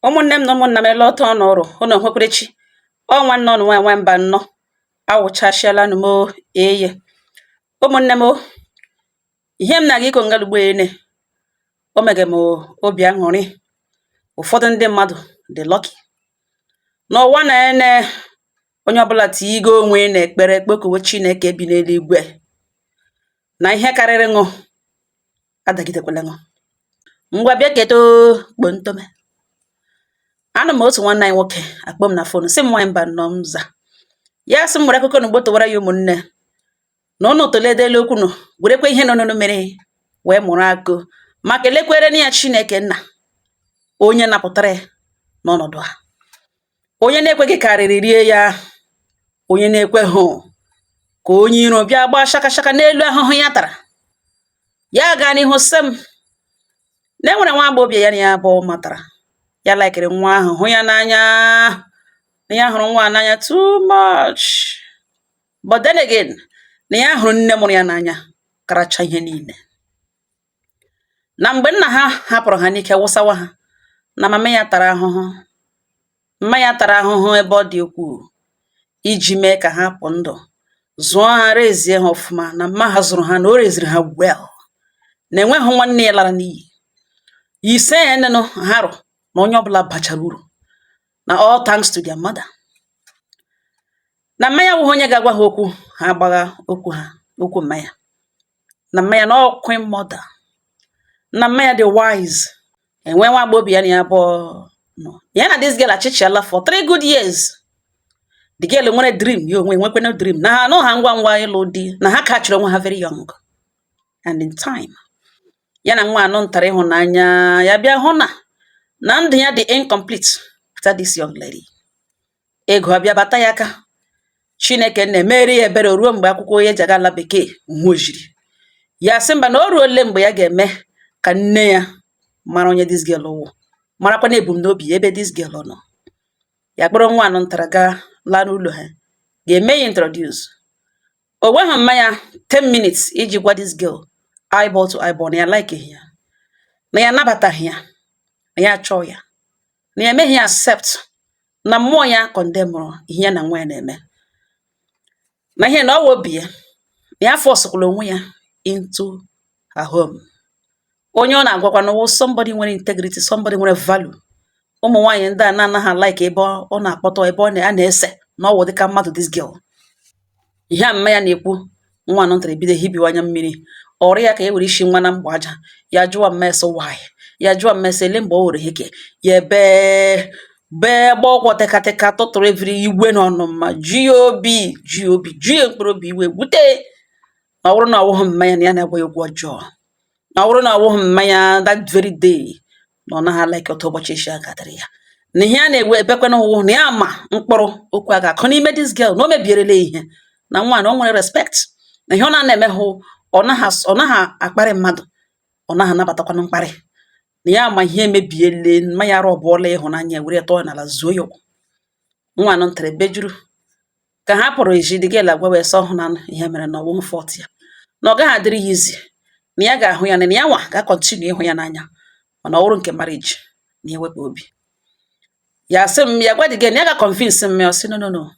Ụmụnne m na ụmụnna m, ele ọtọ ọnụ ụrụ ụnụ hụkwurechi ọ nwanne ọnụ nwa nwa mba nnọọ awụchasịala nụ m eye. Ụmụnne m, ihe m na-aga iko ngalugbo ene o mege m obi aṅụrị. Ụfọdụ ndị mmadụ dị lucky n'ụwa na-ene onye ọbụla tiigo onwe na ekpere kpekuwe Chineke bi n'eluigwe na ihe karịrị ṅụ adagidekwala ṅụ. Ngwa, bịa kedo kpontome. Anụ m otu nwanne anyị nwoke akpọ m na phone, sị m, "Nwaanyị mba nnọọ." M za ya, sị m nwere akụkọ na ugbo towara ya. Ụmụnne na ụnụ toledela okwu nụ, werekwa ihe nọ nụnụ mere wee mụrụ akụ ma kelekwere na ya Chineke nna onye napụtara ya n'ọnọdụ a, onye na-ekweghị karịrị rie ya, onye na-ekweghị ka onye iro bịa gbaa shakashaka n'elu ahụhụ ya tara. Ya gaa n'ihu sị m na e nwere nwa agbọghọbịa ya na ya abụọ matara. Ya likeri nwa ahụ, hụ ya n'anya, na ya hụrụ nwa a n'anya too much, but then again, na ya hụrụ nne mụrụ ya n'anya karacha ihe niile. Na mgbe nna ha hapụrụ ha n'ike wụsawa ha, na mama ya tara ahụhụ, mma ya tara ahụhụ ebe ọ dị ukwuu iji mee ka ha pụ ndụ, zụọ ha, rezie ha ọfụma. Na mma ha zụrụ ha, na o reziri ha well, na enweghị nwanne ya lara n'iyi ise ya nenụ ha rụ na onye ọbụla bachara uru, na all thanks to their mother. Na mma ya wụghị onye ga-agwa ha okwu ha agbagha okwu ha okwu mma ya, na mma ya na ọ queen mother, na mma ya dị wise. Enwe nwa agbọghọbịa ya na ya abụọ nọ, ya na this girl achịchịala for 3 good years. The girl nwere dream, ya onwe nwekwana dream, na ha anụ ha ngwa ngwa ịlụ di, na ha kachiri onwe ha very young. And in time, ya na nwa anụ ntara ịhụnanya ya bịa hụ na ndụ ya dị incomplete without this young lady. Ego abịa bata ya aka, Chineke na-emere ya ebere ruo mgbe akwụkwọ onye ji aga ala bekee nwojiri ya, sị mba, na o ruole mgbe ya ga-eme ka nne ya mara onye this girl wụ, marakwa na ebumnobi ya ebe this girl nọ. Ya kpọrọ nwa anụ ntara gaa laa n'ụlọ ha ga-eme ya introduce. O nweghị mmanya 10 minutes iji gwa this girl eyeball to eyeball na ya like ya, na ya anabataghị ya, na ya achọọ ya, na ya emeghị ya accept, na mmụọ ya condemnụrụ ihe ya na nwa ya na-eme, na ihe na ọ wụ obi ya, na ya forcekwala onwe ya into her home. Onye ọ na-agwakwa na wụ somebody nwere integrity, somebody nwere value. Ụmụ nwaanyị ndị a na-anaghị like ebe ọ na-akpọtọ ebe ọ na a na-ese na ọ wụ dịka mmadụ. This girl, ihe a mma ya na-ekwu, nwa anọ ntara ebido hibiwa anya mmiri ọrụ ya ka e were isi nwa na mgba aja. Ya jụọ mmesị why, ya jụọ mmesị ele mgbe o were heke ya ebe bee gba ọgwụ tịkatịka tụtụrụ eviri igwe n'ọnụ ma ju ya obi, ju ya obi, ju ya mkpụrụ obi iwe gwute. Na ọ bụrụ na ọ wụghị mmanya na ya na-agwa ya okwu ọjọọ, na ọ bụrụ na ọ wụghị mmanya that very day, na ọ naghị like otu ụbọchị isi agadịrị ya, na ihe a na-ewe ebekwana ụwụ na ya ma mkpụrụ okwu a ga-akụ n'ime this girl, na o mebierela ihe, na nwa na o nwere respect, na ihe ọ na-eme hụ, ọ naghị akparị mmadụ, ọ naghị anabatakwanụ mkparị, na ya ma ihe emebiele mmanya arụ ọbụọla ịhụnanya were tọọ n'ala zuo ya ụkwụ. Nwa anọ ntara ebejuru ka ha pụrụ ezi. The girl agwa wee sọ hụ na ihe mere na ọwụghị fault ya, na ọ gaghị adịrị ya izi, na ya ga-ahụ ya, na ya nwa ga-continue ịhụ ya n'anya, mana ọ wụrụ nke marriage na ya ewepụ obi ya. Sị m ya gwa the girl na ya ga-convince m ya. Ọ sị no, no, no,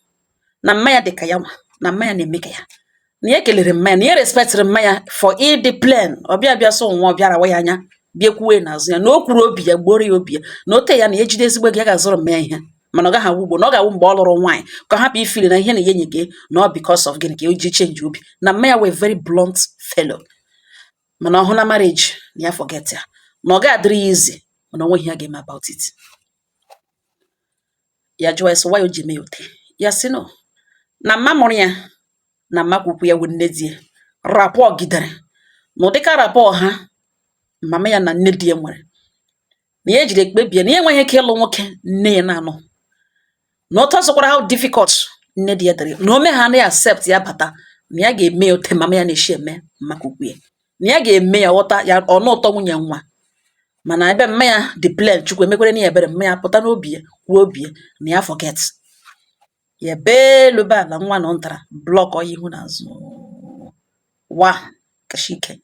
na mma ya dị ka ya nwa, na mma ya na-eme ka ya, na ya kelere mma ya, na ya respectịrị mma ya for ịdị plain. Ọ bịa bịa sọ nwa ọ bịara wa ya anya bịa kwuwe n'azụ ya na o kwuru obi ya gboro ya obi ya, na o te ya na ya ejide ezigbo ego ya ga-azụrụ mma ya ihe, mana ọ gaghị awụ ugbo, na ọ ga-awụ mgbe ọ lụrụ nwaanyị, ka ọ hapụ ifili na ihe na ya enyi gị na ọ because of gịnị ka o ji change obi, na mma ya wee very blunt fellow, mana ọ hụ na marriage na ya forget ya, na ọ ga-adịrị ya easy, mana o nweghị ihe a ga-eme about it. Ya jụọ ya sị why o ji eme ya ote. Ya sị no, na mma mụrụ ya na mma kwukwu ya wụ nne di ya rapport gidere na ụdịka rapport ha mama ya na nne di ya nwere, na ya ejiri ekpebie na ya enweghị ike ịlụ nwoke nne ya na-anọ, na otu ọsọkwara how difficult nne di ya dịrị, na o mee ha anaghị accept ya bata, na ya ga-eme ya ote mama ya na-esi eme mma kwukwu ya, na ya ga-eme ya ghọta ya ọnụ ụtọ nwunye nwa. Mana ebe mma ya dị plain, Chukwu emekwere ya ebere, mma ya pụta n'obi ya kwuo obi ya na ya forget ya bee elu be ala. Nwa nọ ntara block ya ihu na azụ wa kashike,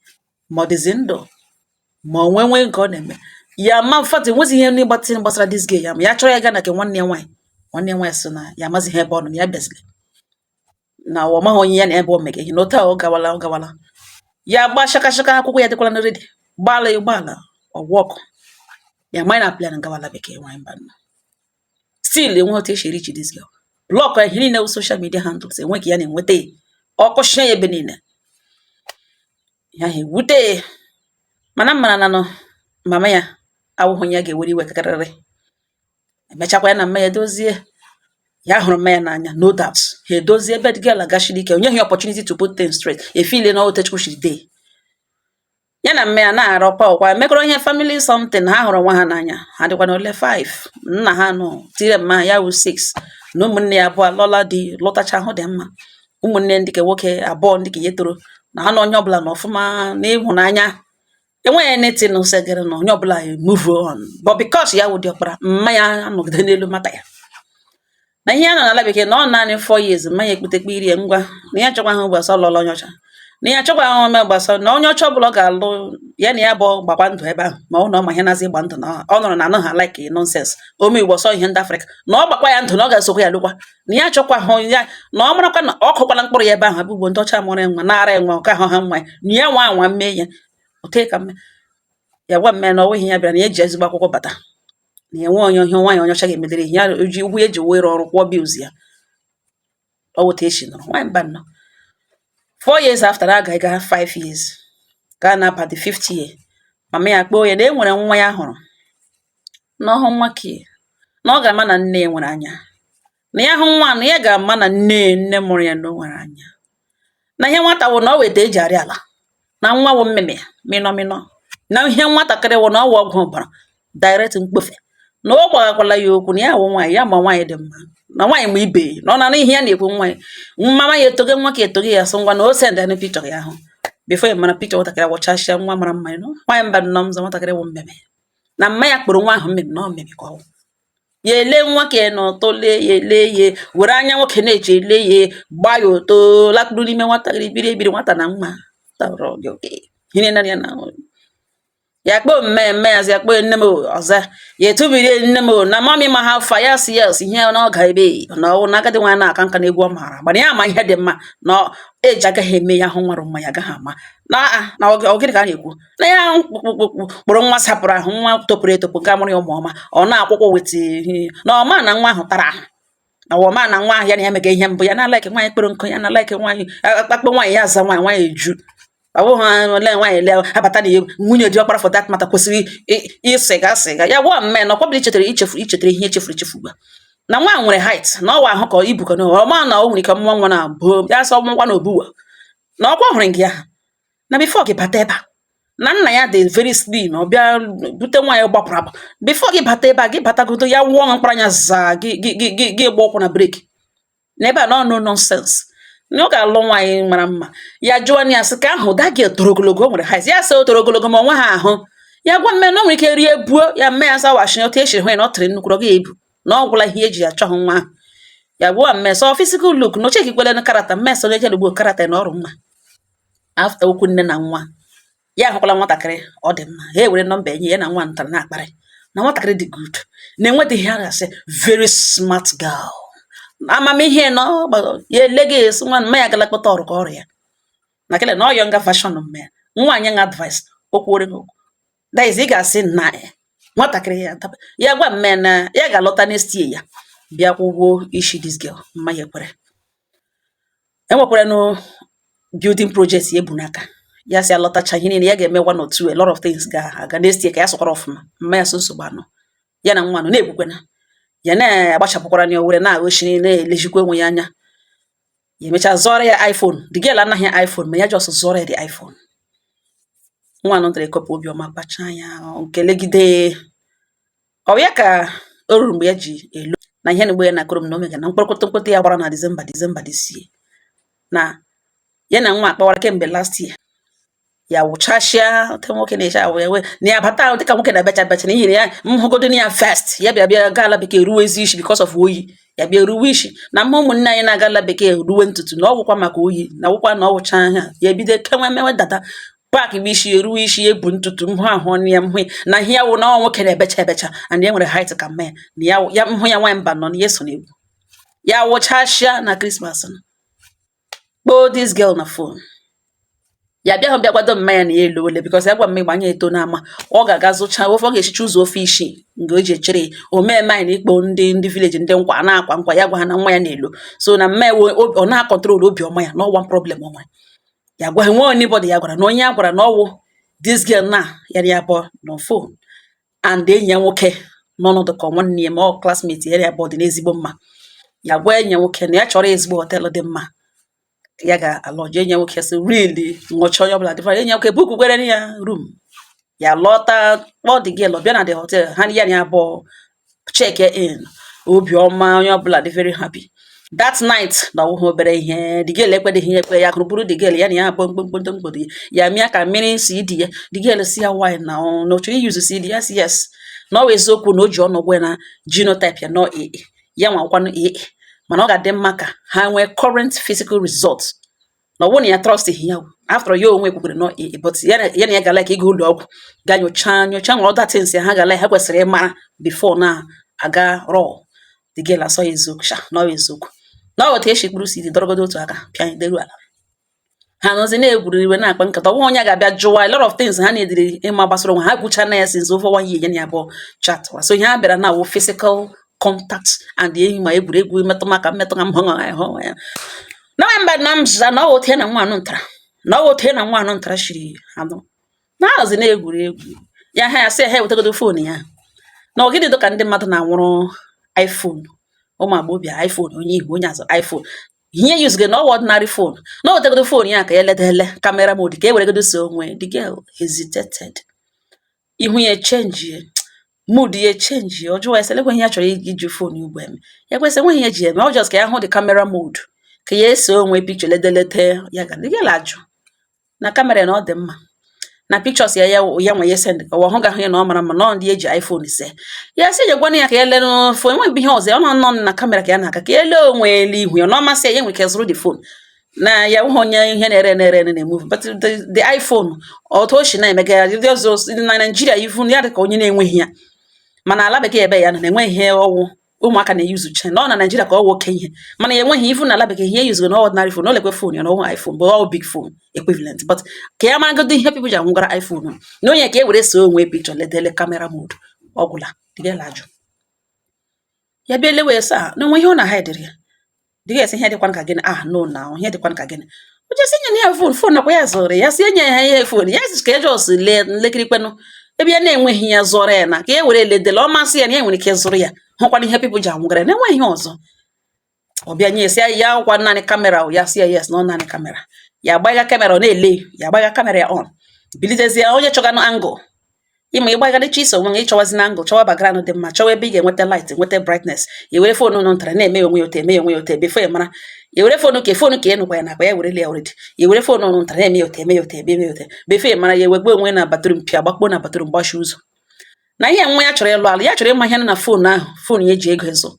ma ọ dịzị ndụ ma o nwe nke ọ na-eme. Ya ma, in fact, enwezi ihe n'ịgbatị gbasara this girl. Ya ma ya chọrọ ya gaa na nke nwanne ya nwaanyị. Nwanne ya nwaanyị sị na ya amazighị ebe ọ nọ, na ya bịaziri na ọ maghị onye ya na ebe o mege ihe na otu a. Ọ gawala, ọ gawala. Ya gba shakashaka, akwụkwọ ya dịkwala na ready, gbaala ụgbọala ọgwụ ọkụ ya manye na plane gawala bekee. Nwaanyị mba nọ still enweghị otu esi reach this girl. Block ya ihe niile wụ social media handles, enweghị ya na-enweta ya. Ọkụ shie ya ebe niile, ya ha ewute ya. Mana m mara na nọ mama ya awụghị onye ya ga-ewere iwe karịrị. Emechakwa, ya na mma ya edozie. Ya hụrụ mma ya n'anya, no doubt. Ha edozie ebe the girl agashiri ike, onye ha opportunity to put things straight, efile na ote Chukwu shiri dee. Ya na mma ya na-arọkwa ọkwa, mekọrọ ihe family something. Ha hụrụ onwe ha n'anya. Ha dịkwa na ole 5 nna ha nọ tire mma ya wụ 6 na ụmụnne ya abụọ lọla di, lọtacha ahụ dị mma. Ụmụnne ndị ke nwoke abụọ, ndị ke ya toro na ha na onye ọbụla na ọfụma na ịhụnanya, enweghị anything segere na onye ọbụla move on. But because ya wụ diọkpara, mma ya anọgide n'elu mata ya na ihe ya nọ n'ala bekee na ọ naanị 4 years. Mma ya ekputekpe iri ya ngwa na ya chọkwa ahụ gbasa lọlọ onye ọcha, na ya chọkwa ahụ ome gbasa na onye ọcha ọbụla ọ ga-alụ ya na ya bụ gbakwa ndụ ebe ahụ. Ma ọ na ọ ma ihe nazi ịgba ndụ na ọ nọrọ na anọghị like nonsense ome Igbo sọ ihe ndị Afrịka, na ọ gbakwa ya ndụ, na ọ ga-esokwa ya lụkwa, na ya chọkwa hụ ya, na ọ marakwa na ọ kụkwala mkpụrụ ya ebe ahụ abụ ugbo ndị ọcha mụrụ ya nwa nara enwe ọka ahụ ha nwa ya, na ya nwa anwa mmee ya ote ka mme ya gwa mme na ọ nweghị ya bịara na ya eji ezigbo akwụkwọ bata, na ya enwe onye ihe nwaanyị onye ọcha ga-emedere ihe ya ji ụgwọ eji wee ọrụ kwụọ bills ya. Ọ wụta echi nọrọ nwaanyị mba nnọọ. 4 years after, aga ga 5 years ka a na-aba the fifth year, mama ya kpọọ ya na e nwere nwa ya hụrụ n'ọhụ nwa ke na ọ ga-ama na nne ya nwere anya, na ya hụ nwa na ya ga-ama na nne nne mụrụ ya na o nwere anya, na ihe nwata wụ na ọ weta eji arị ala, na nwa wụ mmịmị mịnọ mịnọ, na ihe nwatakịrị wụ na ọ wụ ọgwụ ọbara direct mkpofe, na ọ gbaghakwala ya okwu na ya wụ nwaanyị ya ma nwaanyị dị mma, na nwaanyị ma ibe na ọ na ihe ya na-ekwu. Nwaanyị mama ya etoge nwa ka etoge ya, sọ ngwa na o send ya picture ya ahụ. Before ya mara picture nwatakịrị awọchasịa, nwa mara mma. Nọ nwaanyị mba nọ mzọ, nwatakịrị wụ mmemme na mma ya kpụrụ nwa ahụ mmemme na ọ mmemme ka ọ wụ. Ya ele nwa ka nọ tọlee ya, ele ya were anya nwoke na-eche, ele ya gbaa ya oto lakpuru n'ime nwatakịrị biri ebiri nwata na nwa tọrọ dị oke ihe na ya na ya kpọọ mme mme ya zi ya kpọọ nne m ọza ya etubirie nne m na mummy ma ha fa ya si yes ihe na ọ ga ebe na ọwụ na agadi nwa na-aka nka na egwu ọ maara gbara ya ama ihe dị mma na eji agaghị eme ya hụ nwara mma ya agaghị ama na a na ọ gịnị ka a na-ekwu na ya kpụrụ nwa sapụrụ ahụ, nwa topụrụ etopụ ga mụrụ ya ụmụ ọma, ọ na-akwụkwọ weta na ọma na nwa ahụ tara ahụ, na ọma na nwa ahụ ya na ya mega ihe mbụ ya na like nwaanyị kpere nkụ ya na like nwaanyị akpakpọ nwaanyị ya aza nwaanyị nwaanyị eju ọ bụghị ole nwaanyị le abata na nwunye dị ọkpara for that matter kwesịrị ịsịga sịga ya gwa mme na ọkwabụla ichetara ichefu ichetara ihe echefuru echefu ugbu a na nwa nwere height na ọwa ahụ ka ibu ka na ọma na o nwere ike ọmụmụ nwa na bo ya sọ ọmụmụ nwa na obuwa na ọkwa hụrụ gị ya na before gị bata ebe a na nna ya dị very slim, ọ bịa bute nwaanyị gbapụrụ agbụ. Before gị bata ebe a, gị batagodo ya wụọ mkpara anya zaa gị gị gị gị gị gba ụkwụ na brake n'ebe a na no nonsense na ọ ga-alụ nwaanyị mara mma. Ya jụọ ya sị ka ahụ that girl toro ogologo, o nwere height. Ya sị o toro ogologo ma ọ nweghị ahụ. Ya gwa mme na o nwere ike rie buo ya. Mme ya sawashi otu esi hụ ya na ọ tịrị nnukwu ọ gaghị ebu na ọ gwụla ihe eji achọ hụ nwa ahụ. Ya gwa mme sọ physical look na ochekikwele na character. Mme sọ na ugbo character na ọrụ mma. After okwu nne na nwa ya ahụkwala nwatakịrị ọ dị mma, ha ewere nọmba enye ya na nwa ntara na-akparị na nwatakịrị dị good na enwedịghị ihe a ga-asị, very smart girl, amamihe nọ ya ele gị esi nwa mma ya gala kpọta ọrụ ka ọrụ ya na kele na ọ younger version mme ya nwaanyị ṅa advice okwuore gị okwu, that is ị ga-asị na nwatakịrị ya ya gwa mme na ya ga-alọta next year ya bịa kwụgwọ isi this girl. Mma ya ekwere. Enwekwara nụ building project ya ebu n'aka ya si alọtacha ihe niile ya ga-eme one or two, a lot of things ga-aga next year ka ya sụkwara ọfụma. Mma ya so nsogbu anọ ya na nwa nọ na-ekwukwena ya na-agbachapụkwara ya owere na-aghọchiri na-elejikwa onwe ya anya. Ya emechaa zụọrọ ya iPhone. The girl anaghị iPhone, ma ya just zụọrọ ya the iPhone. Nwa nọ tere kọpụ obiọma kpacha anya nkelegide ọ ya ka o ruru mgbe ya ji elo na ihe na mgbe ya na-akụrụ m na omega na mkpọrọkọta mkpọtụ ya gbara na December this year na ya na nwa akpawara kemgbe last year. Ya wụchashịa ote nwoke na-eche awụ ya wee na ya bata dịka nwoke na-abacha abacha n'ihi na ya m hụgodo ya first, ya bịa bịa gaa ala bekee ruwe ezi isi because of oyi. Ya bịa ruwe isi na mma ụmụnne anyị na-aga ala bekee ruwe ntutu na ọ wụkwa maka oyi na wụkwa na ọ wụcha anya ya ebido kenwe mewe dada. Pak bụ isi eruwe isi ebu ntutu mhụ ahụ ọnụ ya mhụ na ihe ya wụ na ọ nwoke na-ebecha ebecha and ya nwere height ka mma ya na ya ya mhụ ya. Nwaanyị mba nọ na ya so n'egwu ya wụchashịa na Christmas kpoo this girl na phone. Ya bịa hụ, bịa kwado mma ya na ya elu ole, because ya gwa mma ịgba anya eto n'ama, ọ ga-aga zụcha ofe ọ ga-esicha ụzọ ofe isii nga o ji echere o mee mine ikpo ndị village, ndị nkwa na-akwa nkwa. Ya gwa ha na nwa ya na-elo so na mma ya ọ na-acontrol obiọma ya na ọwa problem o nwere. Ya gwa ha nwe anybody ya gwara na onye ya gwara na ọwụ this girl na ya na ya abụọ nọ phone and enyi ya nwoke n'ọnọdụ ka nwanne ya ma ọ classmate ya, ya abụọ dị n'ezigbo mma. Ya gwa enyi ya nwoke na ya chọrọ ezigbo hotel dị mma ya ga-alọji. Enyi ya nwoke sị really, ṅụcha onye ọbụla dịfa. Enyi ya nwoke book kwere ya room. Ya lọta, kpọọ the girl, bịa na the hotel ha ya na ya abụọ check in. Obiọma onye ọbụla dị very happy that night na ọwụghị obere ihe. The girl ekwedeghị ya ekwe ya kụrụ bụrụ the girl ya na ya abụọ mkpụmkpụ mkpụrụ ya mịa ka mmiri si di ya. The girl si ya why na ọ na ọ chọrọ iyuzu CD. Ya si yes, na ọ bụ eziokwu na o ji ọnụ gwa ya na genotype ya nọ AA, ya nwakwanụ AA, mana ọ ga-adị mma ka ha nwee current physical result, na ọ bụrụ na ya trust ya. After ya onwe kwukwere nọ AA, but ya na ya ga like ịga ụlọ ọgwụ ga nyocha nyocha, nwere other things ha ga like ha kwesịrị ịmara before na aga raw. The girl asọ ya eziokwu sha na ọ bụ eziokwu na ọ otu esi kpuru CD dọrọgodo otu aka pịa anyị deru ala. Ha nọzi na-egwuri iwe na-akpa nkata. Ọ bụghị onye ga-abịa jụwa a lot of things ha na-ediri ịma gbasara onwe ha gwucha na ya since over one year ya na ya abụọ chat. So ihe ha bịara na wụ physical contact and enyi ma egwuregwu mmetụ maka mmetụ ka mhụ hụ ya na mba na mza na ọ otu ya na nwa anụ ntara na ọ otu ya na nwa anụ ntara shiri anụ na hazi na-egwuri egwu ya. Ha ya sị ha ewetagodo phone ya na ọgịnị dị ka ndị mmadụ na-anwụrụ iPhone, ụmụ agbọghọbịa iPhone, onye ihu onye azụ iPhone, ihe use gị na ọwa ordinary phone, na o wetagodo phone ya ka ya ledele camera mode ka e weregodo so onwe. The girl hesitated, ihu ya change, mood ya change. Ọ jụwa ya sị lekwa ihe ya chọrọ iji phone ugbu eme. Ya kwesị enweghị ihe eji eme, ọ just ka ya hụ the camera mode ka ya eso onwe picture ledelete ya. Ga the girl ajụ na camera na ọ dị mma na pictures ya ya ya nwe ya send ka ọ hụ gahụ ya na ọ mara mma na ọ ndị eji iPhone se. Ya sị nyegwana ya ka ya lere phone, enweghị ihe ọzọ, ọ nọ nọ na camera ka ya na-aka ka ya lee onwe elu ihu ya na ọ masị ya, ya nwere ike zụrụ the phone na ya wụghị onye ihe na-ere na-ere na-emove, but the iPhone otu o si na-emega ya ndị ọzọ na Nigeria ifu ya dị ka onye na-enweghị ya, mana ala bekee ebe ya nọ na-enweghị ihe ọwụ ụmụaka na-eyuzu che na ọ na Nigeria ka ọ wụ oke ihe, mana ya enweghị ifu na ala bekee ihe eyuzugo na ordinary phone. O lekwe phone ya na ọwụ iPhone bụ all big phone equivalent, but ka ya maragodo ihe people ji anwụgara iPhone na onye ka e were so onwe picture ledele camera mode ọ gwụla. The girl ajụ ya bịa lewe sa na onwe ihe ọ na hide ya. The girl sị ihe dịkwana ka gịnị? Ah, no, na ihe dịkwana ka gịnị? O jesi nye ya phone, phone nakwa ya zụrụ ya, si enye ya ihe phone ya sị ka ya just lee nlekirikwenụ ebe ya na-enweghị ya zụrụ ya na ka e were ledele ọ masị ya na ya nwere ike zụrụ ya, hụkwana ihe people ji anwụgara na enweghị ihe ọzọ. Ọ bịa nye sị ya ọkwa naanị camera o. Ya sị ya yes, na ọ naanị camera. Ya agbagha camera, ọ na-ele ya, agbagha camera ya on bilitezie onye chọganụ angle ịma ịgbagharịcha iso onwe gị ịchọwazi na angle, chọwa background dị mma, chọwa ebe ị ga-enweta light, nweta brightness. I were phone nụ ntara na-eme ya onwe ya otu, eme ya onwe ya otu before ị mara i were phone ka phone ka ị nụkwa ya nakwa ya werele ya already. I were phone nụ ntara na-eme ya otu, eme ya otu, eme ya otu before ị mara ya ewegbe onwe na bathroom pịa gbakpo na bathroom gbachi ụzọ na ihe nwa ya chọrọ ịlụ alụ. Ya chọrọ ịma ihe nọ na phone ahụ, phone ya eji ego ịzụ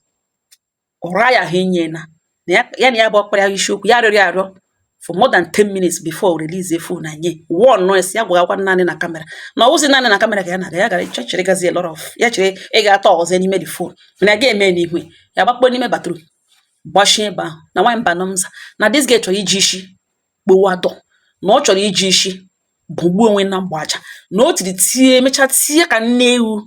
ụra ya ahụ inye na ya ya na ya bụ ọkpara ya isiokwu ya arịọrọ ya arịọ for more than 10 minutes before release phone anyị one noise. Ya gwagakwa naanị na camera na ọwụzi naanị na camera ka ya na-aga, ya gara chere gazi a lot of ya chere ị ga-atọ ọzọ n'ime the phone, mana ya ga-eme n'ihu ya gbakpo n'ime bathroom gbachie ebe ahụ. Na nwaanyị mba nọmza na this girl chọrọ iji isi kpowa dọ na ọ chọrọ iji isi bụgbuo onwe na mgba aja na o tiri tie mechaa tie ka nne ewu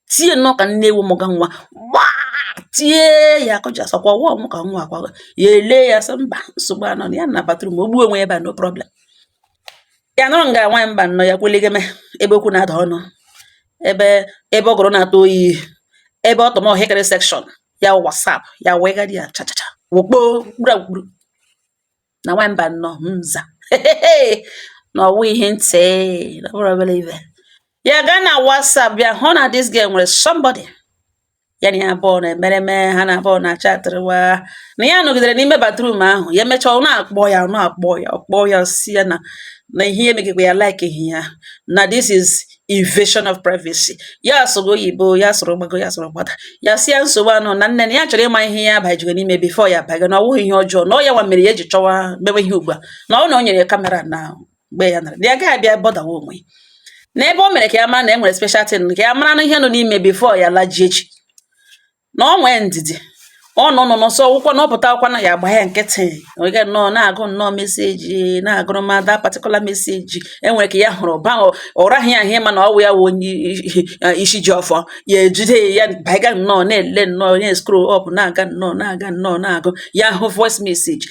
tie nnọọ ka nne ewu mụga nwa gbaa tie ya akọja sọkwa ọwụwa mụ ka nwa akwa ya ele ya sị mba, nsogbu anọ na ya na bathroom o gbuo onwe ebe a, no problem. Ya nọrọ nga nwaanyị mba nnọọ ya kweligeme ebe okwu na-ada ọnụ ebe ebe ọgụrụ na-atọ oyi ebe ọtọm ọhịkịrị section ya WhatsApp ya wee gadi ya chachacha wụkpo kpuru akpuru na nwaanyị mba nnọọ nza na ọwụ ihe ntị na ọ bụrụ obere ibe. Ya gaa na WhatsApp bịa hụ na this girl nwere somebody ya na ya abụọ na-emereme ha na abụọ na-achatịrịwa na ya nọgidere n'ime bathroom ahụ. Ya emechaa ọ na-akpọ ya, ọ na-akpọ ya, ọ kpọọ ya si ya na ihe emegekwa ya like ya na this is invasion of privacy. Ya sụrụ oyibo, ya sụrụ gbago, ya sụrụ gbada. Ya si ya nsogbu anọ na nne na ya chọrọ ịma ihe ya bajigo n'ime before ya baga, na ọ wụghị ihe ọjọọ na ọ ya nwa mere ya eji chọwa mewe ihe ugbu a na ọ na o nyere ya camera na Mgbe ya nara, ya gaghị abịa bọdawa onwe ya na ebe o mere ka ya mara na e nwere special thing, ka ya mara na ihe nọ n'ime before ya laji echi, na ọ nwee ndidi. Ọ nọ nọ n'ọsọ ụkwụ na ọ pụta akwụkwọ na ya agba ya nkịtị. Oge nnọọ na-agụ nnọọ message, na-agụrụ ma that particular message enwere ka ya hụrụ ba ọ raghị ya ahụ, ịma na ọ wụ ya wụ onye isi ji ọfọ ya ejide ya baiga nnọọ na-ele nnọọ, na scroll up, na-aga nnọọ, na-aga nnọọ, na-agụ. Ya hụ voice message,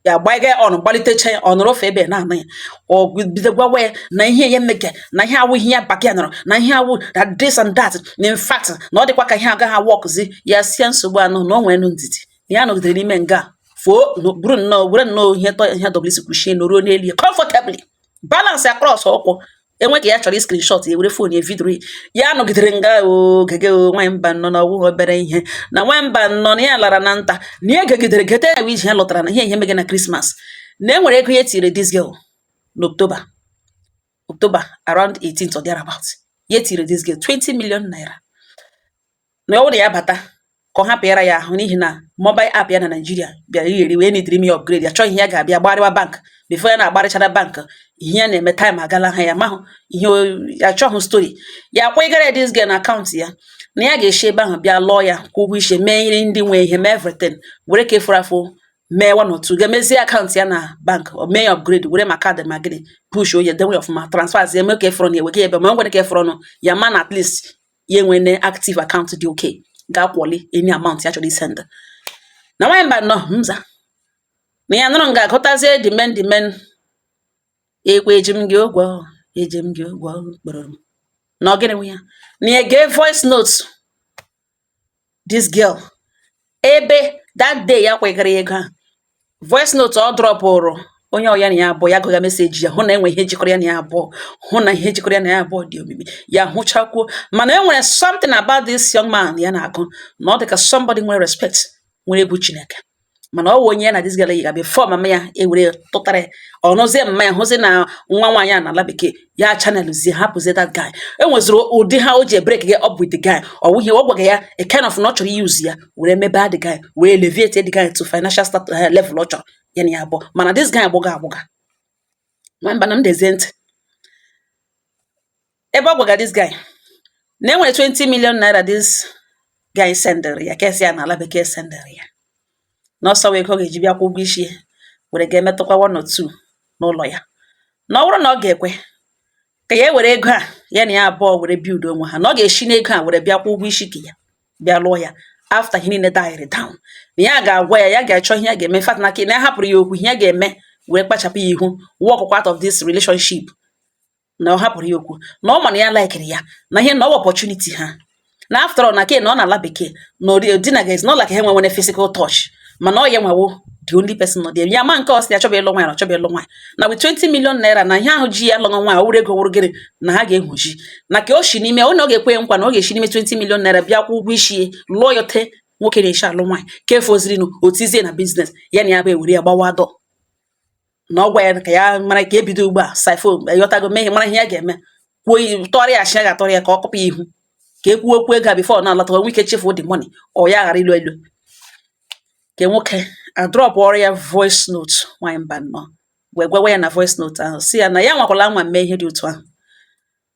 ya gbaiga on, gbalitecha ya, ọ nọrọ ofe ebe na-anụ ya. Ọ bido gwawa ya na ihe ya mege, na ihe awụ ihe ya baka ya nọrọ na ihe awụ na this and that, na in fact na ọ dịkwa ka ihe agaghị awọkụzi ya. Sie nsogbu anụ na o nwee nụ ndidi na ya nọgidere n'ime nga foo buru nnọọ were nnọọ ihe tọ ihe WC kwuchie na ruo n'elu ya comfortably, balance across ụkwụ enwe ka ya chọrọ screenshot ya, were phone ya video ya. Nọgidere nga ogege o. Nwanyị mba nọ na ọwụghị obere ihe na nwanyị mba nọ na ya lara na nta na ya gegidere gete ya ije ya lọtara na ihe ihe mege na Christmas, na e nwere ego ya etiri this girl n'October, October around 18th or thereabout. Ya etiri this girl 20 million naira na ọ bụrụ na ya bata ka ọ hapụ ịra ya ahụ, n'ihi na mobile app ya na Nigeria bịara iyeri wee nidiri ime ya upgrade. Ya chọghị ihe ya ga-abịa gbarịwa bank before ya na-agbarịchara bank ihe ya na-eme, time agala ha ya mahụ ihe ya chọghị story ya kwụgara this girl na account ya, na ya ga-esi ebe ahụ bịa lụọ ya, kwụ ụgwọ isi, mee ihe ndị nwe ihe, mee everything, were ka efuru afọ mee one or two, ga-emezie account ya na bank, o mee ya upgrade, were ma card ma gịnị push onye denwe ya ọfụma, transfer zie, mee ka efuru na ewega ebe ma o nwere ka efuru nụ ya ma na at least ya enwene active account dị okay, ga-akwọli any amount ya chọrọ isend. Na nwaanyị mba nọ nza na ya nụrụ nga agụtazie the men ekwe eji m gị ụgwọ, eji m gị ụgwọ kpọrọ m na ọ gịnị nwe ya, na ya gee voice note this girl ebe that day ya kwegara ya ego ahụ. Voice note ọ dropụrụ onye ọya na ya abụọ ya gụga message ya, hụ na enwe ihe jikọrọ ya na ya abụọ, hụ na ihe jikọrọ ya na ya abụọ dị omimi. Ya hụchakwuo mana e nwere something about this young man ya na-agụ na ọ dị ka somebody nwere respect, nwere egwu Chineke, mana ọ wụ onye ya na this girl yi ga before mama ya ewere tụtara ya ọ nụzie mama ya hụzie na nwa nwaanyị a n'ala bekee ya channelzie, hapụzie that guy. E nweziri ụdị ha o ji break gị up with the guy. Ọ wụghị ọ gwaga ya a kind of na ọ chọrọ use ya were mebe the guy, were elevate the guy to financial status level ọ chọrọ ya na ya abụọ. Mana this guy agbụga agbụga nwamba na m dezie ntị ebe ọ gwaga this guy na enwere 20 million naira this guy sendịrị ya, kesi ya n'ala bekee sendịrị ya, na ọsọ wee ego ọ ga-eji bịa kwụ ụgwọ isi ya, were ga-emetụkwa one or two n'ụlọ ya, na ọ bụrụ na ọ ga-ekwe ka ya were ego a ya na ya abụọ were build onwe ha, na ọ ga-esi n'ego a were bịa kwụ ụgwọ isi ka ya bịa lụọ ya after ihe niile died down, na ya ga-agwa ya, ya ga-achọ ihe ya ga-eme fat na na ya hapụrụ ya okwu ihe ya ga-eme wee kpachapụ ya ihu, walk out of this relationship, na ọ hapụrụ ya okwu, na ọ ma na ya likiri ya, na ihe na ọ opportunity ha, na after all na ke na ọ na-ala bekee na ori dina is not like ha enwe nwere physical touch, mana ọ ya nwawo the only person nọ there ya ma nke ọ sị ya chọba ịlụ nwaanyị na ọ chọba ịlụ nwaanyị na with 20 million naira na ihe ahụ ji ya lụọ nwaanyị, ọ wụrụ ego wụrụ gịnị na ha ga-ehuji na ka o shi n'ime ọ na ọ ga-ekwe nkwa na ọ ga-esi n'ime 20 million naira bịa kwụ ụgwọ isi ya, lụọ ya ote nwoke na-eshi alụ nwaanyị ka efozirinu o tizie na business ya na ya bụ ewere ya gbawa dọ, na ọ gwa ya ka ya mara ka ebido ugbu a sifo ịghọtago mee ihe mara ihe ya ga-eme, kwuo tọrọ ya ashị ya ga-atọrọ ya ka ọ kọpụ ya ihu, ka e kwuo okwu ego a before na alọta nwee ike chefuo the money, ọ ya ghara ilu elu ke nwoke adrop ọrụ ya voice note. Nwaanyị mba nnọọ wee gwawa ya na voice note ahụ, si ya na ya nwakwala anwa mee ihe dị otu ahụ,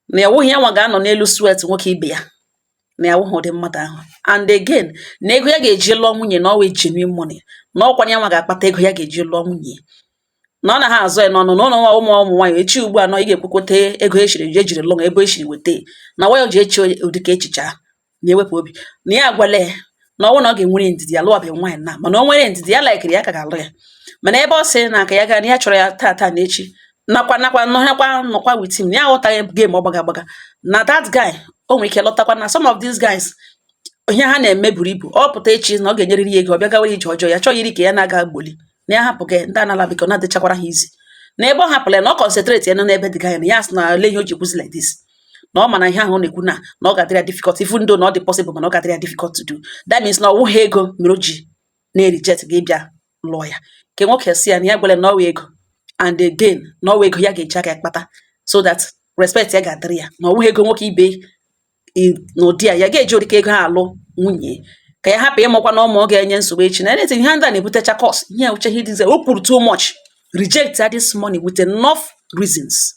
na ya wụghị ya nwa ga-anọ n'elu sweat nwoke ibe ya, na ya wụghị ụdị mmadụ ahụ, and again na ego ya ga-eji lụọ nwunye na ọwa genuine money, na ọkwa ya nwa ga-akpata ego ya ga-eji lụọ nwunye, na ọ na ha azụ ya n'ọnụ na ụlọ ụmụ ụmụ nwaanyị echi ugbu a nọ ị ga-ekwekwote ego eshiri ejiri lụọ ebe eshiri weta na nwayọ ji eche ụdịka echiche ahụ na-ewepụ obi na ya agwala ya na ọnwụ na ọ ga-enwere ndidi ya lụwabeghị nwaanyị na mana o nwere ndidi ya laikiri ya ka ga-alụ ya. Mana ebe ọ sị na aka ya gaa na ya chọrọ ya taa taa na echi nakwa nakwa nọhịakwa nọkwa with him, na ya aghọtaghị game ọ gbaga agbaga na that guy o nwere ike lọtakwa na some of these guys ihe ha na-eme buru ibu, ọ pụta echi na ọ ga-enyerịrị ya ego, ọ bịa gawara ije ọjọọ ya chọghị iri ka ya na-aga gboli na ya hapụ gị ndị anala biko na-adịchakwara ha izi na ebe ọ hapụrụ ya na ọ concentrate ya nọ n'ebe dị gaya na ya sị na ole ihe o ji kwuzi like this, na ọ ma na ihe ahụ ọ na-ekwu na na ọ ga-adịrị ya difficult, even though na ọ dị possible, mana ọ ga-adịrị ya difficult to do. That means na ọ wụghị ego mere o ji na-reject gị bịa lụọ ya. Nke nwoke si ya na ya gwara na ọwa ego, and again na ọwa ego ya ga-eji aka ya kpata so that respect ya ga-adịrị ya, na ọ wụghị ego nwoke ibe n'ụdị a ya ga-eji ụdịka ego ha alụ nwunye, ka ya hapụ ịmụkwa na ụmụ ọ ga-enye nsogbu echi na anything. Ihe ndị a na-ebutecha cause ihe uche ihe dịze o kwuru too much. Reject this money with enough reasons.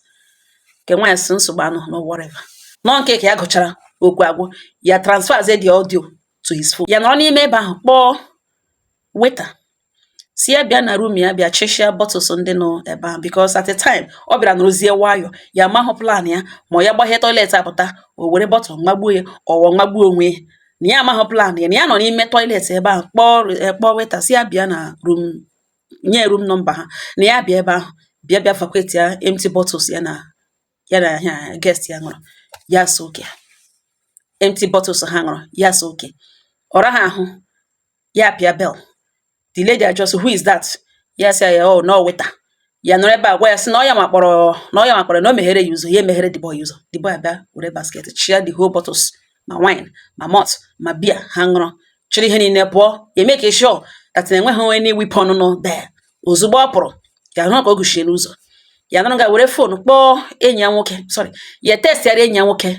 Nke nwaanyị sị nsogbu anụ no whatever. Nọ nke ka ya gụchara okwu agwụ, ya transfer the audio to his phone. Ya nọrọ n'ime ebe ahụ kpọọ waiter, si ya bịa na room ya, bịa chịchịa bottles ndị nọ ebe ahụ, because at the time ọ bịara nọrọzie nwayọ, ya amahụ plan ya, ma ọ ya gbahie toilet apụta, o were bottle magbuo ya, ọwọ magbuo onwe ya, na ya amahụ plan ya, na ya nọ n'ime toilet ebe ahụ kpọọ waiter, si ya bịa na room, nye room number ha, na ya bịa ebe ahụ, bịa vacate ya empty bottles ya na ya guest ya ṅụrụ. Ya so okay, empty bottles ha ṅụrụ. Ya so okay. Ọ raghị ahụ, ya pịa bell. The lady ajụọ sị, "Who is that?" Ya sị ya, "Oh, no, waiter." Ya nọrọ ebe a gwa ya sị na ọ ya ma kpọrọ, na ọ ya ma kpọrọ, na o meghere ya ụzọ. Ya emeghere the boy ụzọ. The boy abịa were basket chia the whole bottles, ma wine, ma malt, ma beer ha ṅụrụ, chịrị ihe niile pụọ. Ya make sure that na enweghị onye weapon nọ there. Ozugbo ọ pụrụ, ya hụ ka o guchie n'ụzọ. Ya nọrọ ga were phone kpọọ enyi ya nwoke, sorry, ya textịara enyi ya nwoke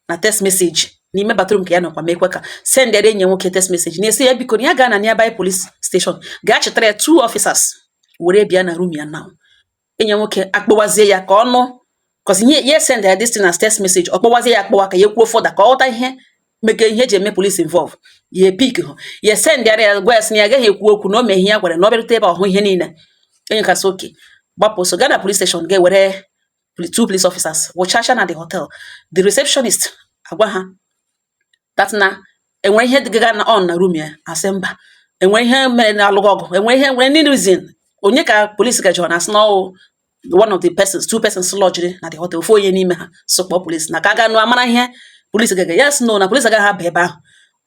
na text message n'ime bathroom ka ya nọkwa mekwe ka sendịara enyi ya nwoke text message na-esi ya biko na ya gaa na nearby police station, gaa chetara ya two officers were bịa na room ya now. Enyi ya nwoke akpọwazie ya ka ọnụ, cause ihe ya send ya this thing as text message, ọ kpọwazie ya akpọwa ka ya kwuo further, ka ọ ghọta ihe meke ihe eji eme police involve. Ya e-pick hụ ya, sendịara ya, gwa ya sị na ya agaghị ekwu okwu, na o mee ihe ya gwara, na ọ bịarute ebe ọhụ ihe niile. Enyi kasị oke gbapụ so gaa na police station, ga-ewere two police officers wụchacha na the hotel. The receptionist agwa ha that na enwere ihe dịga na on na room ya. Asị mba, enwere ihe mere na alụghị ọgụ, enwere ihe nwere any reason onye ka police gajọrọ na asị na ọ one of the persons, two persons lodged na the hotel, ofu onye n'ime ha so kpọọ police na ka a ga nụ amara ihe police gaga. Ya sị no, na police agaghị aba ebe ahụ,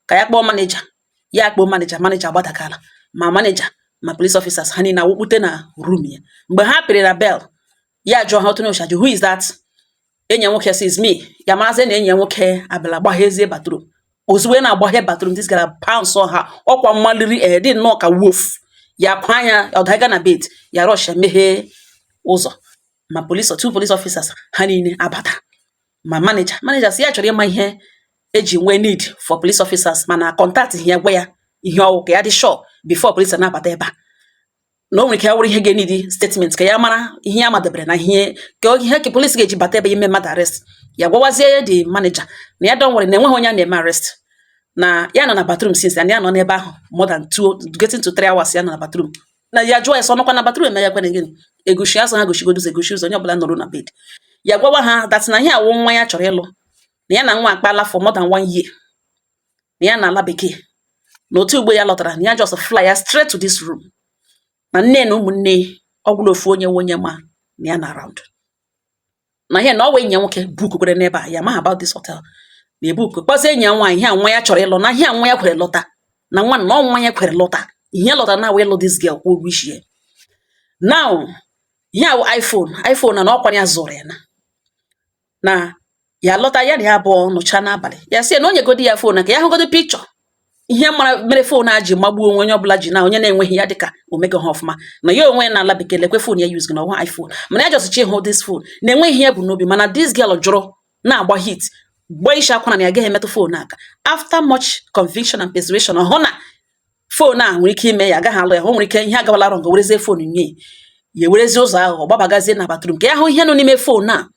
ka ya kpọọ manager. Ya kpọọ manager, manager agbadakala, ma manager ma police officers ha niile awụkpute na room ya. Mgbe ha pịrị na bell, ya jụọ ha otu n'ochi ajụ, "Who is that?" Enyi ya nwoke sị, "Is me." Ya marazie na enyi ya nwoke abịala gbaghezie bathroom. Ozugbo ya na-agbaghe bathroom, this gara pounce ha ọkwa mmaliri ee dị nnọọ ka wolf. Ya kwa anya ọ daga na bed, ya rush ya meghee ụzọ, ma police, two police officers ha niile abata, ma manager. Manager sị ya chọrọ ịma ihe eji nwee need for police officers, mana contact ya gwa ya ihe ọwụ ka ya dị sure before police na-abata ebe a, na o nwere ike ya wụrụ ihe ga-enidi statement, ka ya mara ihe ya madebere na ihe ka ihe ka police ga-eji bata ebe ime mmadụ arrest. Ya gwawazie the manager na ya don worry, na enweghị onye a na-eme arrest, na ya nọ na bathroom since, and ya nọ n'ebe ahụ more than 2 getting to 3 hours ya nọ na bathroom. Na ya jụọ ya sọ nọkwa na bathroom eme ya kwene gịnị egoshi asọ ha goshigodo ụzọ, egoshi ụzọ, onye ọbụla nọrọ na bed. Ya gwawa ha that na ihe awụ nwa ya chọrọ ịlụ, na ya na nwa akpala for more than one year, na ya na ala bekee, na otu ugbo ya lọtara, na ya just fly ya straight to this room, na nne na ụmụnne ọgwụla ofu onye nwe onye ma na ya na around, na ihe na ọ wee enyi ya nwoke bukukwere n'ebe a. Ya ma about this hotel na ebuku kpọzie enyi ya nwaanyị, ihe a nwa ya chọrọ ịlụ, na ihe a nwa ya kwere lọta, na nwa na ọ nwa ya kwere lọta, ihe ya lọtara na wee lụ this girl, kwụọ ụgwọ isi ya. Now ihe a wụ iPhone, iPhone na ọkwa ya zụrụ ya, na ya lọta, ya na ya abụọ nụcha n'abalị. Ya sị ya na o nyegodi ya phone ka ya hụgodi picture ihe mara mere phone a ji magbuo onwe onye ọbụla ji na onye na-enweghị ya dịka omego ha ọfụma, na ya onwe ya na ala bekee lekwe phone ya use na ọwa iPhone, mana ya just ịhụ this phone na-enweghị ihe bụ n'obi. Mana this girl jụrụ, na-agba hit, gbaa isi akwara na ya agaghị emetụ phone aka. After much conviction and persuasion, ọ hụ na phone a nwere ike ime ya agaghị alụ ya, o nwere ike ihe agawala wrong, werezie phone nye ya, ewerezie ụzọ ahụ ọ gbabagazie na bathroom ka ya hụ ihe nọ n'ime phone a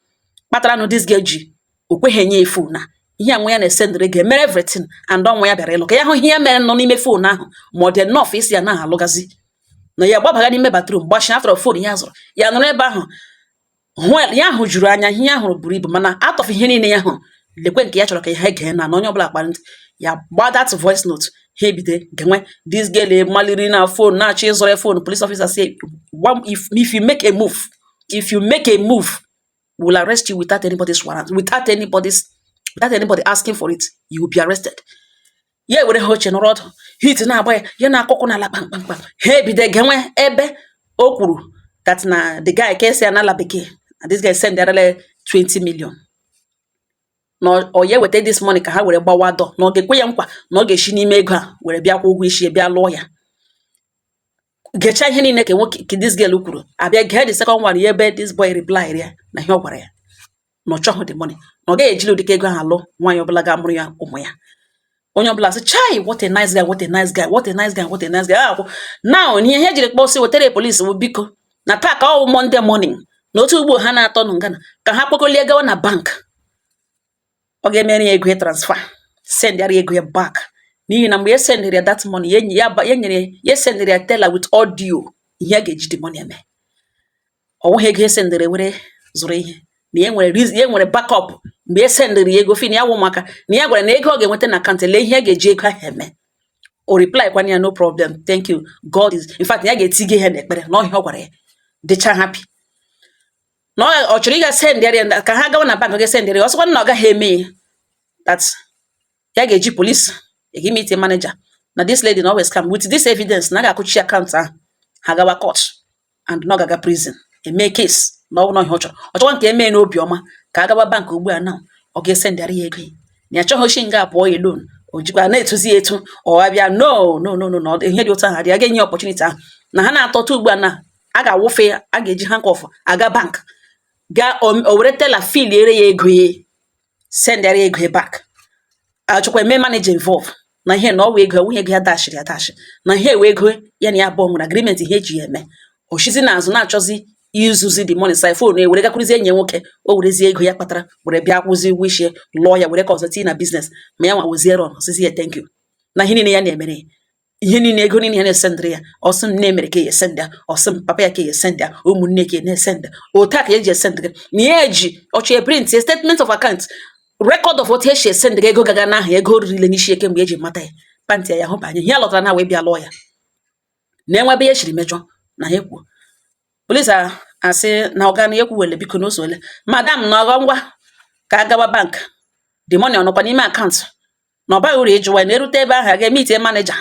kpatara nụ this girl ji o kweghị enye ya phone a, ihe a nwa ya na-esendịrị ga-emere everything, and ọnwa ya bịara ịlụ, ka ya hụ ihe ya mere nọ n'ime phone ahụ, ma ọ dị enough isi ya na alụgazi. Na ya gbabaga n'ime bathroom gbachie after phone ya zụrụ, ya nọrọ ebe ahụ hụ ya hụ juru anya. Ihe ya hụrụ buru ibu, mana out of ihe niile ya hụrụ, lekwe nke ya chọrọ ka ha gee na onye ọbụla kpara ntị ya gba that voice note. Ha ebido genwe. This girl maliri na phone na-achọ ịzụrụ ya phone. Police officer say, "If you make a move, if you make a move, we will arrest you without anybody's warrant, without anybody asking for it. You will be arrested." Ya ewere ha oche nọrọ ọdụ, heat na-agba ya, ya na-akụkụ n'ala kpamkpamkpam. Ha ebido genwe ebe o kwuru that na the guy ka esi ya n'ala bekee, na this guy send arale 20 million, na ọ ya eweta this money ka ha were gbawa dọ, na ọ ga-ekwe ya nkwa na ọ ga-esi n'ime ego a were bịa kwụ ụgwọ isi ya, bịa lụọ ya. Gechaa ihe niile ka nwoke ka this girl kwuru, abịa gee the second one ya, ebe this boy reply ya na ihe ọ gwara ya na ọ chọghị the money, na ọ gaghị ejili ụdịka ego ahụ alụ nwaanyị ọbụla ga-amụrụ ya ụmụ ya. Onye ọbụla sị, "Chai, what a nice guy, what a nice guy, what a nice guy, what a nice guy." Akwụ now na ihe ejiri kpọọ sị wetara police bụ biko. Na taa ka ọ wụ Monday morning, na otu ugbo ha na-atọ nụ ngana ka ha kpọkolie gawa na bank, ọ ga-emere ya ego ya transfer, send yara ego ya back, n'ihi na mgbe ya sendịrị ya that money, ya ya ya nyere ya, sendịrị ya teller with audio ihe a ga-eji the money eme. Ọ wụghị ego esendịrị were zụrụ ihe, na ya nwere reason, ya nwere backup. Mgbe e sendịrị ya ego fin ya wụ maka na ya gwara na ego ọ ga-enweta na account, lee ihe a ga-eji ego ahụ eme. O reply kwana ya, "No problem, thank you, God is." In fact, ya ga-etige ihe n'ekpere na ọhịa ọ gwara ya dịcha happy na ọ chọrọ ịga sendịrị ya ka ha gawa na bank, ọ ga-esendịrị ya. Ọ sịkwa na ọ gaghị eme ya, that ya ga-eji police ega meet manager, na this lady na always come with this evidence, na a ga-akụchi account ahụ, ha gawa court and na ọ ga-aga prison, eme case na ọ bụ na ihe ọ chọrọ. Ọ chọkwa nke eme n'obi ọma ka a gawa bank ugbu a na ọ ga-esendịarị ya ego ya, na ya chọghị oshi nga pụọ alone. O jikwa na-etuzi ya etu ọ abịa. No, no, no, no, no, ihe dị otu ahụ adị. A ga-enye opportunity ahụ na ha na-atọta ugbu a na a ga-awụfe ya, a ga-eji handcuff aga bank, gaa o were teller filiere ya ego ya, sendịara ya ego ya back. Achọkwa eme manager involve na ihe na ọwa ego enweghị ego ya dashiri ya dashi, na ihe ewe ego ya na ya abụọ nwere agreement ihe eji ya eme. Oshizi n'azụ na-achọzi izuzi the money, siphon ewere gakwuruzie enyi ya nwoke, o werezie ego ya kpatara were bịa kwụzi ụgwọ isi lụọ ya, were ka ọzọ tinye na business. Ma ya nwa wezie rọn ọsịsị ya thank you na ihe niile ya na-emere ya, ihe niile, ego niile ya na-esendịrị ya. Ọsị m na-emere ka ya esend ya, ọsị m papa ya ka ya esend ya, ụmụnne ka ya na-esend ya, otu a ka ya eji esend gị, na ya eji ọchọ print statement of account, record of otu esi esend gị ego gaga n'aha ego ririle n'isi eke mgbe eji mata ya pantị ya, ya hụbanye ihe ya lọtara na wee bịa lụọ ya, na enwebe ya eshiri mejọ na ha ekwuo police asị na ọga na ekwuwele biko na o madam na ọghọ ngwa ka a gawa bank, the money ọ nọkwa n'ime account, na ọ baghị uru ịjụwa na erute ebe ahụ, a ga-emeet manager,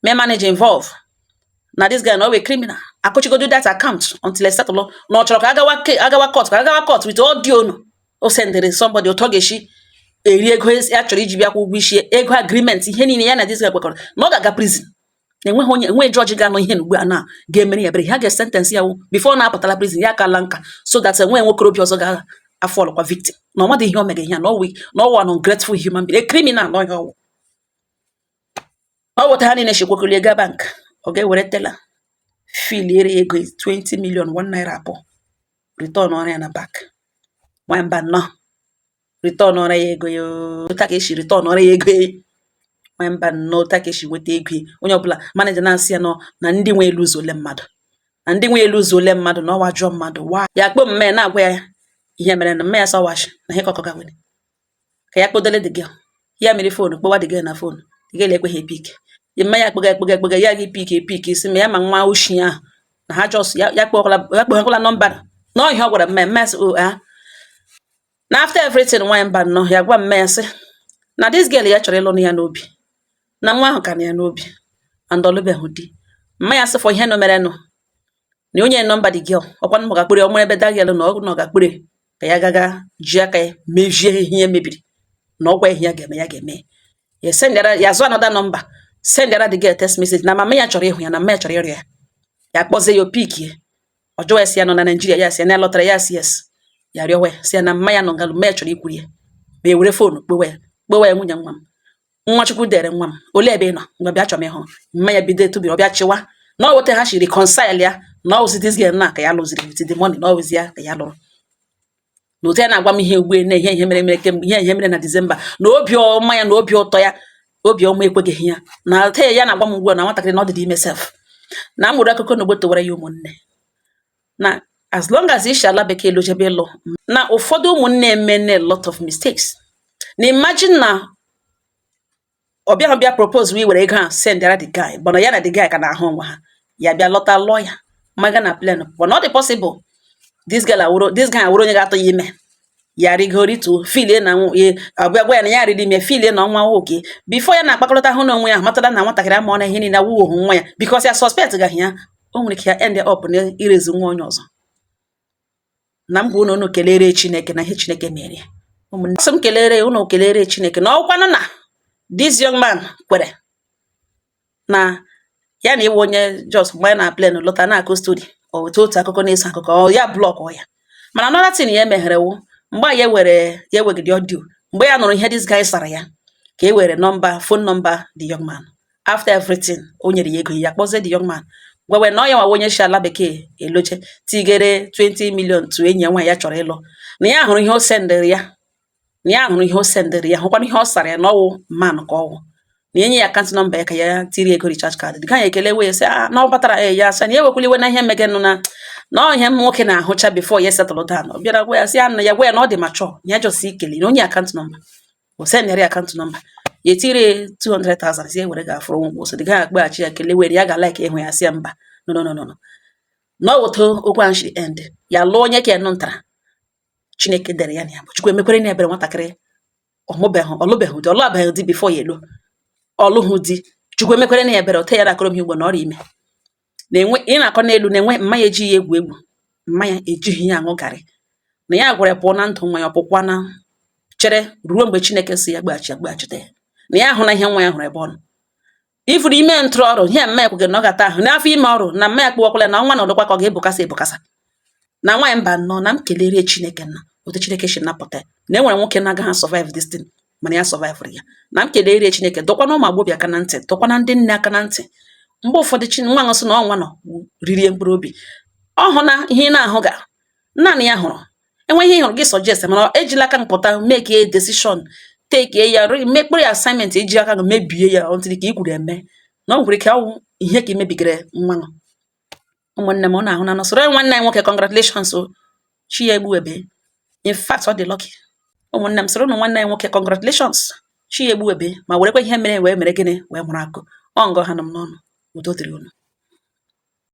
mee manager involve na this guy na ọ wee criminal, akụchigodo that account until e settle. Na ọ chọrọ ka agawa agawa court, ka agawa court with audio no o sendịrị somebody otu ọ ga-esi eri ego ya chọrọ iji bịakwa ụgwọ isi, ego agreement, ihe niile ya na this guy kwekọrọ, na ọ ga-aga prison, na enweghị onye enweghị jọji ga-anọ ihe ugbu a na ga-emere ya ebere. Ha ga-esentence ya wụ before ọ na-apụtala prison ya akala nka, so that enweghị nwokorobịa ọzọ ga-afọlụkwa victim, na ọ madị ihe o mere ihe a, na ọ wụ na ọ wụ an ungrateful human being, a criminal, na ọhịa ọwụ ọ wụta. Ha niile chekwakolie gaa bank, ọ ga-ewere teller filiere ya ego 20 million 1 naira abụọ, return ọrụ ya na bank. Nwamba nnọọ return ọrụ ya ego ya ooo. Otu a ka esi return ọrụ ya ego ya. Nwamba nnọọ, otu a ka esi nweta ego ya. Onye ọbụla manager na-asị ya nọ na ndị nwe elu ụzọ ole mmadụ, na ndị nwe elu ụzọ ole mmadụ, na ọwa ajọ mmadụ wa ya kpọọ mma ya na-agwa ya ihe mere na mma ya sọwashi na ihe kọkọ gawere ka ya kpọdole the girl. Ya mere phone kpọwa the girl na phone, the girl ekweghị epick. Mma ya kpọga ekpọga ekpọga, ya gị pick epick, isi ma ya ma nwa oshi ahụ na ha just ya ya kpọkwala ya kpọghakwala nọmba na ọ ihe ọ gwara mma ya. Mma ya sị o ah, na after everything, nwaanyị mba nnọọ ya gwa mma ya sị na this girl ya chọrọ ịlụ ya n'obi, na nwa ahụ ka na ya n'obi and ọlụbeghị di. Mma ya sị for ihe nọ merenụ na onye nọmba the girl ọkwa ọ ga-akpịrị ọ mara ebe that girl na ọ na ọ ga-akpịrị ka ya gaga ji aka ya mejie ihe ya mebiri, na ọgwa ihe ya ga-eme ya ga-eme ya. Sendara ya zụ another number, sendara the girl text message na mama ya chọrọ ịhụ ya, na mama ya chọrọ ịrịọ ya. Ya kpọzie ya, o pick ya. Ọ jụwa ya sị ya nọ na Naịjirịa, ya sị ya na ya lọtara, ya sị yes. Ya rịọwa ya sị ya na mma ya nọ ngalụ, mma ya chọrọ ikwuru ya, ma e were phone kpowe ya, kpowe ya, "Nwunye nwa m, nwa Chukwu dere nwa m, olee ebe ị nọ? Ngwa bịa, chọrọ m ịhụ." Mma ya bido etubiri, ọ bịa chịwa na ọ weta ha shi reconcile ya, na ọ wụzi this girl na ka ya lụziri with the money, na ọ wụzi ya ka ya lụrụ, na otu ya na-agwa m ihe ugbu na ihe ihe mere mere kemgbe, ihe ihe mere na Disemba, na obi ọma ya na obi ụtọ ya, obi ọma ekweghị ya, na taa ya na-agwa m ugbu a na nwatakịrị na ọ dị ime sef, na m were akụkọ na ogbo towara ya. Ụmụnne, na as long as ishi ala bekee lụjebe ịlụ, na ụfọdụ ụmụnne emene a lot of mistakes, na imagine na ọ bịaghị bịa propose wee were ego a send ara the guy, but na ya na the guy ka na-ahụ onwe ha, ya bịa lọta lụọ ya maga na plane, but not possible this girl awụrụ, this guy awụrụ onye ga-atụ ya ime. Ya rigo rituo filie na abịa gwa ya na ya riri ime, filie na ọnwa nwoke before ya na-akpakọrịta hụ na onwe ya matara na nwatakịrị ama na ihe niile awụghị ohu nwa ya, because ya suspect gaghị ya, o nwere ike ya end up na irezi nwa onye ọzọ. Na m gwa unu, unu kelere Chineke na ihe Chineke mere ya. Ụmụnne, sị m kelere unu, kelere Chineke na ọkwanụ na this young man kwere na ya na iwe onye just mgbe ya na plane lọta na-akụ story, o weta otu akụkọ na-eso akụkọ ọ ya block ya. Mana another thing ya meghere wụ mgbe a ya were ya ewegide audio, mgbe ya nụrụ ihe this guy sara ya, ka e were nọmba phone number the young man. After everything, o nyere ya ego ya, kpọzie the young man. Gwawe na ọ ya nwawa onye si ala bekee eloche tigere 20 million to enyi ya nwaanyị ya chọrọ ịlụ, na ya hụrụ ihe o sendịrị ya, na ya hụrụ ihe o sendịrị ya, hụkwana ihe ọ sara ya, na ọwụ man ka ọwụ, na enye ya account number ya ka ya tiri ego recharge card. Dị ya ekele wee sị ah, na ọ batara e ya sị na ya ewekwala iwe na ihe megenụ, na ọ ihe m nwoke na-ahụcha before ya settle down. Ọ bịara gwa ya sị ya na ya gwa ya na ọ dị mature, na ya just ikele na onye account number. O sendịrị ya account number, ya etiri 200,000, si ewere ga-afụrụ ụgwọ. So dị gaghị akpọghachi ya kele were ya ga like ịhụ ya, sị ya mba, no, no, no, no, no. Na ọ wụtụ okwu ahụ shiri end, ya lụọ onye ka nụ ntara Chineke dere ya na ya bụ Chukwu emekwere na ebere. Nwatakịrị ọmụbeghị, ọlụbeghị di, ọlụabeghị di before ya elo ọlụhụ di. Chukwu emekwere na ebere ote ya na-akọrọ m ihe ugbo na ọrịa ime na-enwe ị na-akọ n'elu na-enwe mmanya ejighị ya egwu egwu, mmanya ejighị ya aṅụ garị, na ya gwara pụọ na ndụ nwa ya, ọpụkwa na chere ruo mgbe Chineke si ya gbaghachi agbachite ya, na ya ahụ na ihe nwa ya hụrụ ebe ọ nọ ifuru ime ntụrụ ọrụ ihe mma ya kwugere na ọ ga-ata ahụ n'afọ ime ọrụ, na mma ya kpụwakwala na nwa na ọdụkwa ka ọ ga-ebukasa ebukasa. Na nwaanyị mba nnọọ, na m kelerie Chineke na otu Chineke si napụta ya, na e nwere nwoke na-agaghị survive this thing, mana ya survive ya. Na m kelerie Chineke. Dọkwana ụmụ agbọbịa aka na ntị, dọkwana ndị nne aka na ntị. Mgbe ụfọdụ chi nwa ṅụ sị na ọ nwa nọ ririe mkpụrụ obi ọ hụ na ihe ị na-ahụ ga naanị ya hụrụ enwe ihe ị hụrụ gị suggest, mana ejila aka mpụta make a decision, take ya mekpụrụ ya assignment, iji aka gị mebie ya until ka i kwuru eme na ọ nwere ike ọwụ ihe ka imebigere nwa ṅụ. Ụmụnne m, ọ na-ahụ na nọsoro nwanne anyị nwoke, congratulations o, chi ya egbuwebe. In fact, ọ dị lucky. Ụmụnne m, soro ụnụ nwanne anyị nwoke, congratulations, chi ya egbuwebe, ma werekwa ihe mere wee mere gịnị wee mụrụ akụ ọ ngọ ha nọ m n'ọnụ. Udo dịrị unu.